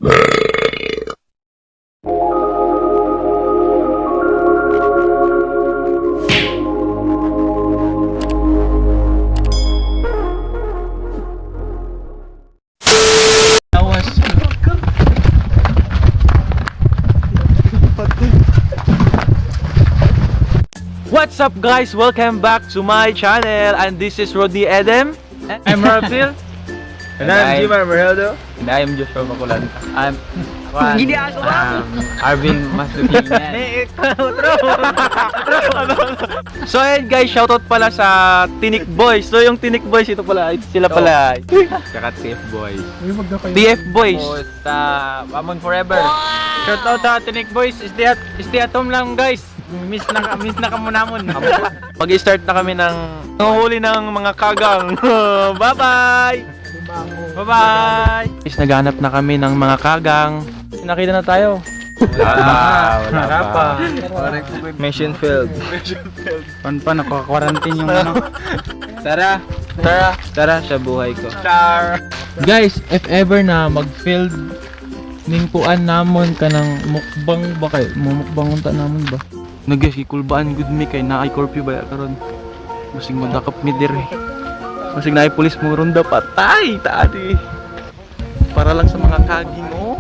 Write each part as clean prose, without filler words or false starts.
Awas. What's up, guys? Welcome back to my channel, and this is Rodney Edem. I'm Rafael. And I'm Jimar Meraldo. And I'm Joshua Bakulan. I'm Juan. Arvin Maslukingan. So ayun guys, shoutout pala sa Tinik Boys. So yung Tinik Boys, ito pala, sila pala. Tsaka TF Boys. TF Boys. Sa Amon Forever. Shout out sa Tinik Boys. Stay at home lang, guys. Miss na kamo namon. Mag-start na kami ng nanguhuli ng mga kagang. Bye-bye! Bye-bye. Guys, naghanap na kami ng mga kagang. Nakita na tayo. Wala pa. Mission failed. Pan pa naka-quarantine yung ano. Tara. Tara. Tara sa buhay ko. Guys, if ever na mag-field ning kuan namon kanang mukbang ba kay mumukbang unta namon ba? No guys, gikulbaan gud mi kay naay curfew ba karon. Basig modakop mi dire. Basig naay pulis mo ronda, patay taadi. Para lang sa mga kaging, oh.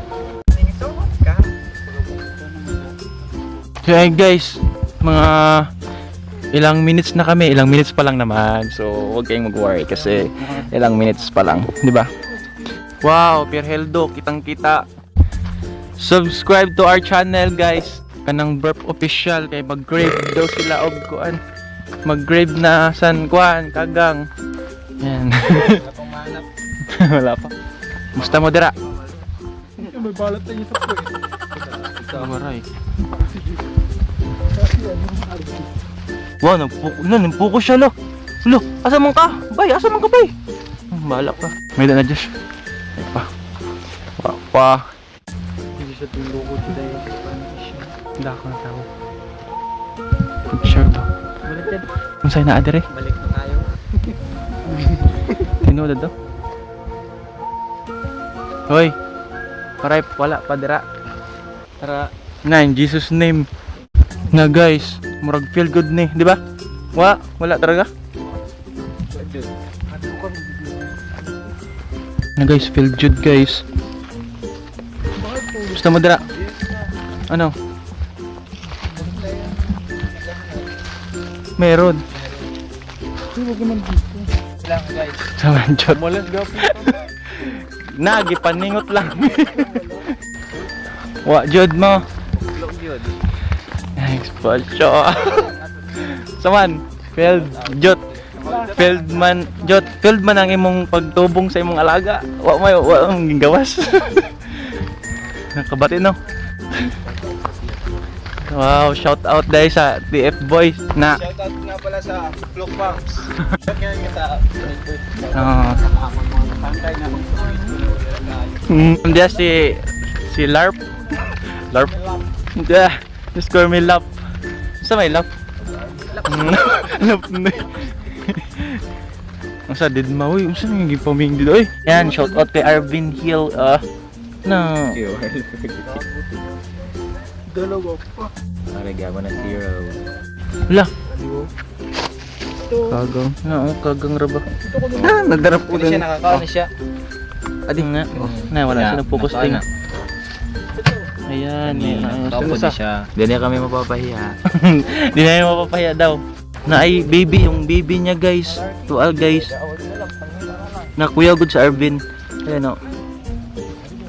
So ayun guys, mga ilang minutes na kami, ilang minutes pa lang naman. So huwag kayong mag-worry kasi ilang minutes pa lang, di ba? Wow, Pierre Heldo, kitang-kita. Subscribe to our channel, guys. Kanang Burp Official kay mag-grave daw sila og kuan. Mag-grave na san kuan kagang. Yan. Wala pa. Musta mo dira? May balat na sa puwet. Waray. Wow, nagpuko na, nagpuko siya lo. Lo, asa man ka? Bay, asa man ka, bay? Bahala ka. May na Josh. Ay pa. Wa pa. Hindi siya tuloko today. Hindi ako na tao. Sure ba? Balik na. Kung sa'yo na adere? Balik na tayo. Tinuod daw. Hoy. Paray, wala pa dira. Tara. Na, in Jesus' name. Na guys, murag feel good ni, di ba? Wala, wala talaga. Na guys, feel good, guys. Gusto mo dira? Ano? Meron. Lang, guys. Sama jot. Mulat go. Na, gipaningot lang. Wa jud mo. Look yun. Exposure. Saman, failed jot. Failed man, jot. Failed man ang imong pagtubong sa imong alaga. Wa may wa mong gawas. Nakabati no. Wow, shout out dahil sa TF Boys na Shout out nga pala sa Flock Pumps. Shout nga nga sa Tinik Boys. Pantay na. Diya si si Larp. Larp. Diya, just call me Lap. Sa may Lap? Lap na. Unsa did ma uy, unsa nang gipaming dito oy. Yan, shout out kay Arvin Hill ah. No. Dalawa pa. Pare, gawa na zero. Wala. Kagang. No, kagang ra ba? Ah, nadarap ko Ano siya, nakakaon na siya. Adi nga. Na wala siya nag-focus ting. Ayan, yan. Nakakaon na siya. Hindi na kami mapapahiya. Di na yung mapapahiya daw. Na ay baby, yung baby niya, guys. Tual, guys. Na kuya good sa Arvin. Ayan o.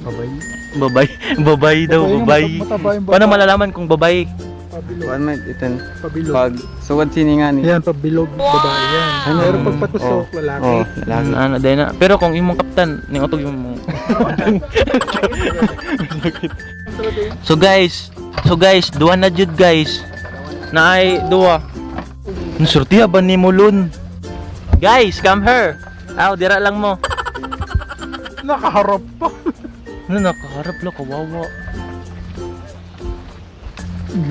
Babay. Babay. Babay daw, babay. Paano malalaman kung babay? Pabilog. Kuan man itan Pabilog. pag sugad siningan ni. Yan, pabilog. Babae yan. Ano? Pero pag patusok, lalaki. Oh, lalaki. Ano, dahil na. Pero kung imong kaptan, ning utog yung mo. So guys, duha na jud, guys. Naay duha. Nasurtiya ba ni Mulun? Guys, come here. Aw, dira lang mo. Nakaharap pa. Ano, nakaharap lang, kawawa.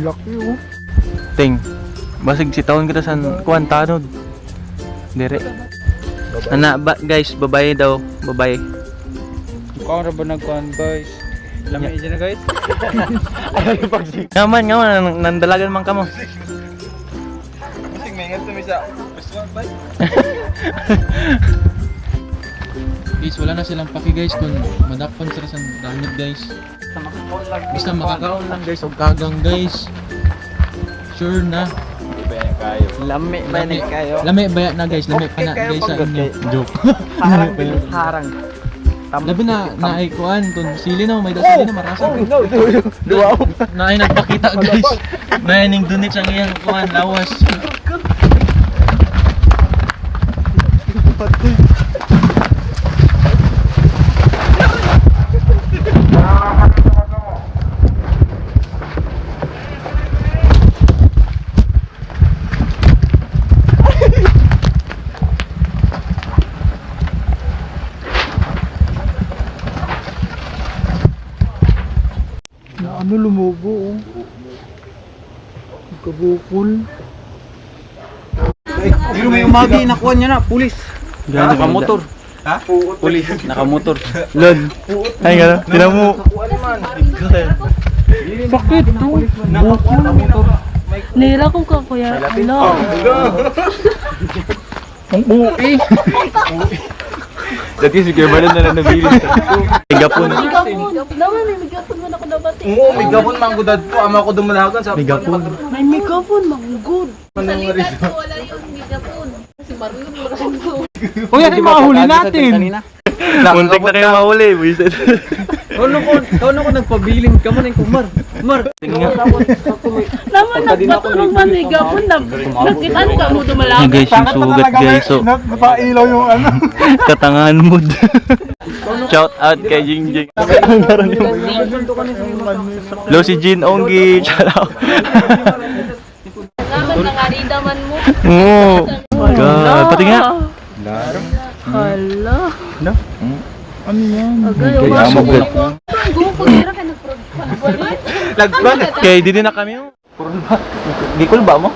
Laki oh. Ting. Basig si taon kita sa kuan tanod. Dire. Ana ba guys, babae daw, babae. Ikaw ra ba nagkuhan, guys? Lami dyan na, guys. Ngaman, ngaman, nandalagan man kamo. Kasi may ingat kami sa restaurant ba? Guys, wala na silang paki, guys, kung madakpan sila sa damit, guys. Basta makakaon lang, guys, og kagang, guys. Sure na. Lami ba Lami, ni kayo? lami ba na, guys, lami pa Okay na kayo guys sa pag- inyo. Joke. Harang Lami pa yun. harang. Labi na na ay kuan kun sili na may da sili na marasa. Oh, no, no, no. Na ay nagpakita, guys. Na ay ning dunit ang iyang kuan lawas. Na ano lumubo oh. Nagkabukol. Pero may umagi nakuha niya na, pulis. Nakamotor. Ha? Pulis, nakamotor. Lod. Ay, gano'n. Tinan mo. Sakit to. Bukol. Nira ko ka, kuya. Ano? Ang buki. Dati si Kuya Balon na lang nabili. Migapon. Migapon. Naman, may migapon man ako nabati. Oo, may gabon man ko dadto. Ama ko dumalagan sa Migapon. May migapon, mangugod. Salita ko, wala yung migapon. Kasi marunong marunong. Uy, ano yung mga huli natin? Muntik na kayo mahuli. Buisit. Kano ko nagpabilin ka man yung kumar. Mar. Naman, nagpaturong man migapon. Nakitaan ka mo Hey dumalaki. guys, yung sugat, guys. So, Napailaw yung ano. katangahan mood. Shout out kay Jingjing. Meron yung Lo si Jin Onggi. Shout out. Naman, nangarida man mo. Oo. God. Pati nga. Hala. No? Ano yan? Agay, Kaya umasok magulat. mo. Ang gupo, ka nagpro. Lagban. Kay dito na kami. Oh. Gikul ba mo?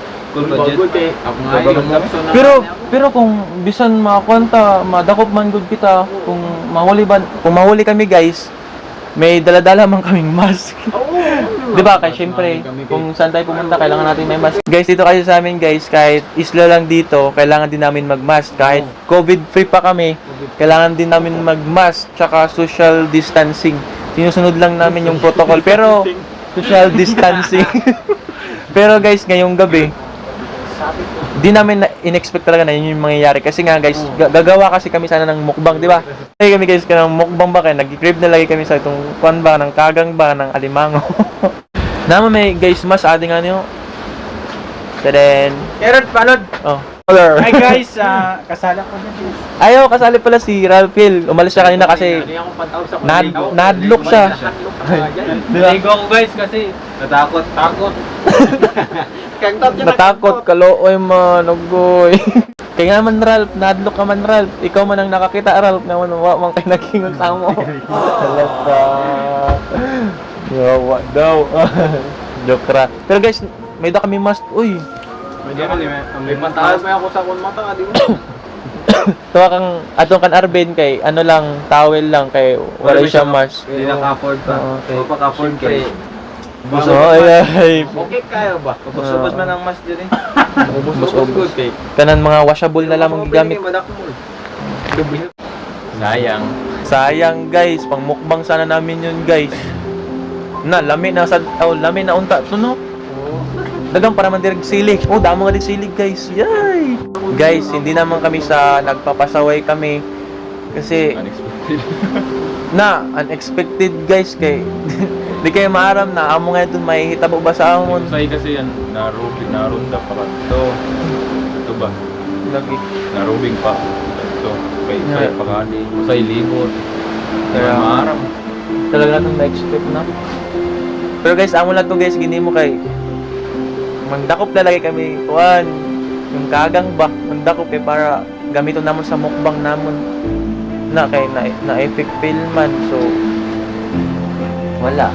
Pero pero kung bisan makakwanta, madakop man gud kita, kung mahuli ba, kung mahuli kami, guys, may daladala man kaming mask. 'Di ba? Kasi syempre, kung saan tayo pumunta, kailangan natin may mask. Guys, dito kasi sa amin, guys, kahit isla lang dito, kailangan din namin mag-mask. Kahit COVID free pa kami, kailangan din namin mag-mask tsaka social distancing. Sinusunod lang namin yung protocol, pero social distancing. Pero guys, ngayong gabi, di namin na in-expect talaga na yun yung mangyayari. Kasi nga guys, gagawa kasi kami sana ng mukbang, di ba? Ay kami guys, ng mukbang ba kaya nag-crave na lagi kami sa itong kwan ba, ng kagang ba, ng alimango. Naman may guys, mas ating ano yun. Tadaan. Erod, palod. Oh. Color. Hi guys, kasala ko na. Ayaw, kasali pala si Ralph Hill. Umalis siya kanina kasi nadlock siya. Di ba? Naligo ako, guys, kasi natakot. Takot. Natakot, kalooy man, agoy. Kaya nga man Ralph, nadlock ka man Ralph. Ikaw man ang nakakita Ralph, naman wa man kay nagingon sa mo. Halata. Yawa daw. Joke ra. Pero guys, may da kami mask. Uy, May mataas may ako sa akong mata di mo. tuwa kang atong kan Arben kay ano lang, towel lang kay wala siya mask. Hindi naka-afford pa. Oo, okay. O pa-afford kay. So, ay, ay. Okay kayo ba? Ubos-ubos man ang mask dyan eh. Ubos-ubos. Kanan mga washable na lamang gigamit. Sayang. Sayang guys, pang mukbang sana namin yun guys. Na, lami na sa oh, lami na unta to no. Dagang para man direg silig. Oh, damo nga dig silig guys. Yay! Guys, hindi naman kami sa nagpapasaway kami kasi Unexpected. na unexpected guys kay di kayo maaram na amo nga dun may hitabo ba sa amon. Say kasi yan, narubing, narunda pa ka. Ito, ito ba? Lagi. Narubing pa. Ito, kay Yeah. say pa ka. Say libot. Kaya- Kaya maaram. Talaga natin ma-expect na. Pero guys, amo lang to guys, gini mo kay magdakop na lagi kami kuan yung kagang ba magdakop eh para gamiton namon sa mukbang namon na kay na epic fail man so wala.